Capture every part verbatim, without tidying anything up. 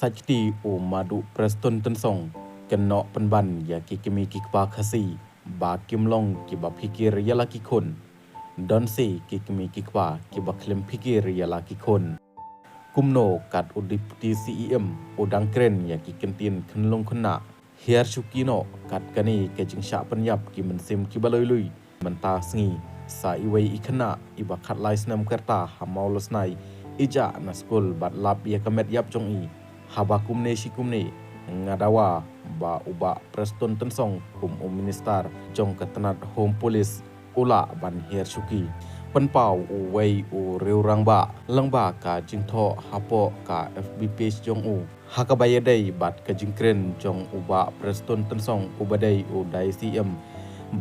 Kti u Madu Preston Tynsong, kynnoh pynban ïa ki kmie ki kpa Khasi ba kim long kiba phikir ïa la ki khun. Don se ki kmie ki kpa kiba khlem phikir ïa la ki khun. Kumno kat u Deputy C E M u dang kren ïa ki kyntien khynlung khynnah, hiar shuki noh kat kane ka jingshah pynïap ki mynsiem kiba lui lui. Mynta sngi sa iwei i khynnah iba khatlai snem ka rta ha Mawlasnai i jah na skul bad lap ïa ka met ïap jong i. Haba kumne shi kumne, nga dawa ba u Bah Preston Tynsong kum u minister jong ka tnat Home Police u lah ban hiar shuki. Pynpaw uwei u riew rangbah lyngba ka jingthoh hapoh ka F B page jong u, ha kaba ïadei bad ka jingkren jong u Bah Preston Tynsong uba dei u dai C M,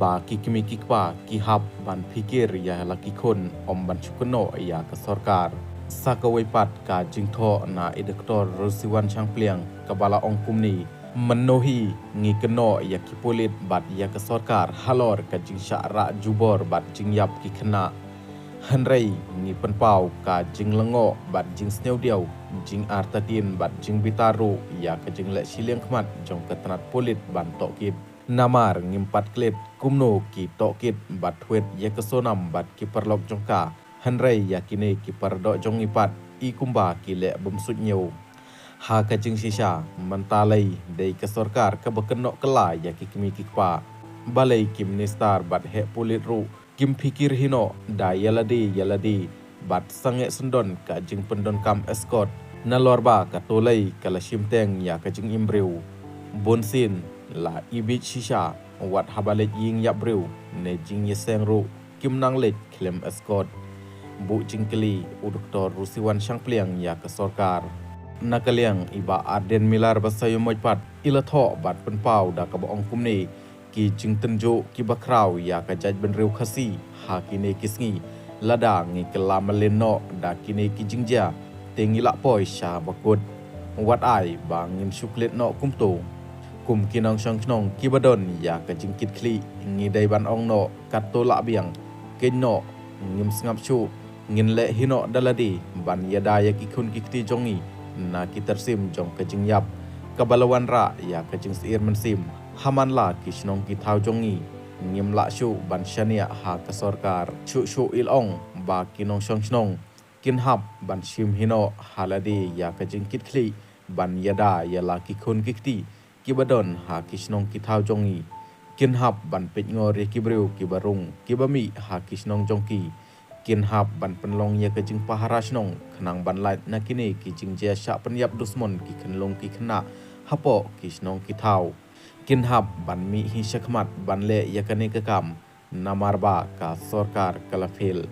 ba ki kmie ki kpa ki hap ban phikir ïa la ki khun, ym ban shu kynnoh ïa ka sorkar. Sa kawei pat ka jingthoh na i Doktor Rusiwan Shangpliang kaba la ong kumne: Mynno hi ngi kynnoh ïa ki pulit bad ïa ka sorkar halor ka jingshah rah jubor bad jingïap ki khynnah. Hynrei ngi pynpaw ka jinglyngngoh bad jingsngewdiaw, jingartatien bad jingbitar ruh ïa ka jingleh shiliang khmat jong ka tnat pulit ban tohkit. Namar ngim pat klet kumno ki tohkit bad thwet ïa ka Sonam bad ki paralok jong ka. Hynrei ïa kine ki paradoh jong ngi pat i kumba ki leh bym suidñiew. Ha ka jingshisha, mynta lei dei ka sorkar kaba kynnoh kylla ïa ki kmie ki kpa. Balei ki minister bad heh pulit ruh kim phikir hi noh da ïa lade ïa lade bad sangeh syndon ka jingpyndonkam escort? Nalor ba kato lei ka la shim teng ïa ka jingim briew. Bunsien la i bieit shisha, wat haba leit ïing ïap briew ne jingïaseng ruh kim nang leit khlem escort. Buh jingkylli u Doktor Rusiwan Shangpliang ïa ka sorkar. Na ka liang i Bah Ardent Miller Basaiawmoit pat i la thoh bad pynpaw da kaba ong kumne: Ki jingtynjuh kiba khraw ïa ka jaitbynriew Khasi ha kine ki sngi, lada ngi kylla mlien noh da kine ki jingjia, te ngi lah poi sha bakut. Wat ai ba ngin shu klet noh kumto. Kum ki nongshong shnong kiba don ïa ka jingkitkhlieh, ngi dei ban ong noh katto lah biang: Kynnoh, ngim sngap shuh. Ngin leh hi noh da lade ban ïada ïa ki khun ki kti jong ngi na ki tyrsim jong ka jingïap kaba la wanrah ïa ka jingsyier mynsiem ha man la ki shnong ki thaw jong ngi. Ngim lah shuh ban shaniah ha ka sorkar. Shuh shuh i la ong ba ki nongshong shnong kin hap ban shim hi noh ha lade ïa ka jingkitkhlieh ban ïada ïa la ki khun ki kti kiba don ha ki shnong ki thaw jong ngi. Kin hap ban peit ngor ïa ki briew kiba rung kiba mih ha ki shnong jong ki. Kin hap ban pynlong ïa ka jingpahara shnong khnang ban lait na kine ki jingjia shah pynïap dusmon ki khyllung ki khynnah hapoh ki shnong ki thaw. Kin hap ban mih hi shakhmat ban leh ïa kane ka kam, namar ba ka sorkar ka la fail.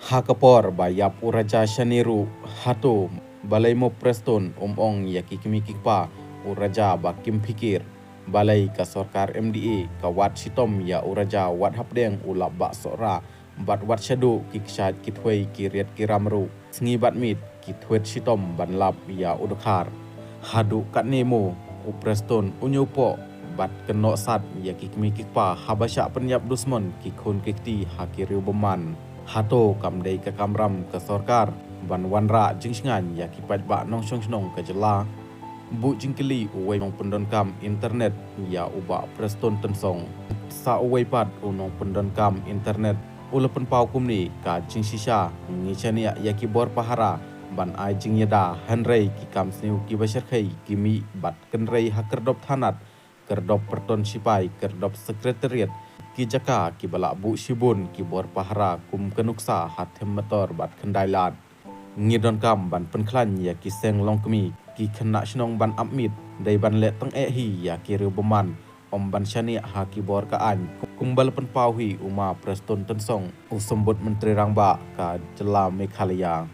Ha ka por ba ïap u Raja shane ruh, hato balei mo Preston um ong ïa ki kmie ki kpa u Raja ba kim phikir? Balei ka sorkar M D A ka wad shitom ïa u Raja wat hapdeng u lap bah Sohra, bad wat shaduh ki kshaid ki thwei ki riat ki ram ruh, sngi bad miet ki thwet shitom ban lap ïa u Dkhar? Haduh katne mo u Preston u ñiewpoh bad kynnoh sat ïa ki kmie ki kpa haba shah pynïap dusmon ki khun ki kti ha ki riewbymman? Hato kam dei ka kamram ka sorkar ban wanrah jingshngaiñ ïa ki paidbah nongshong shnong ka jylla? Buh jingkylli uwei u nongpyndonkam internet ïa u Bah Preston Tynsong. Sa uwei pat u nongpyndonkam internet u la pynpaw kumne: Ka jingshisha ngi shaniah ïa ki bor pahara ban ai jingïada, hynrei ki kam sniew kiba shyrkhei ki mih bad kynrei ha kyrdop thanat, kyrdop pyrton shipai, kyrdop secretariat, ki jaka kiba lah buh shibun ki bor pahara kum ka nuksa ha Them Metor bad Khyndailad. Ngi donkam ban pynkhlaiñ ïa ki seng longkmie, ki khynnah shnong ban ap miet, dei ban leh tang eh hi ïa ki riewbymman, ym ban shaniah ha ki bor ka aiñ, kumba la pynpaw hi u ma Preston Tynsong, u Symbud Myntri Rangbah ka jylla Meghalaya.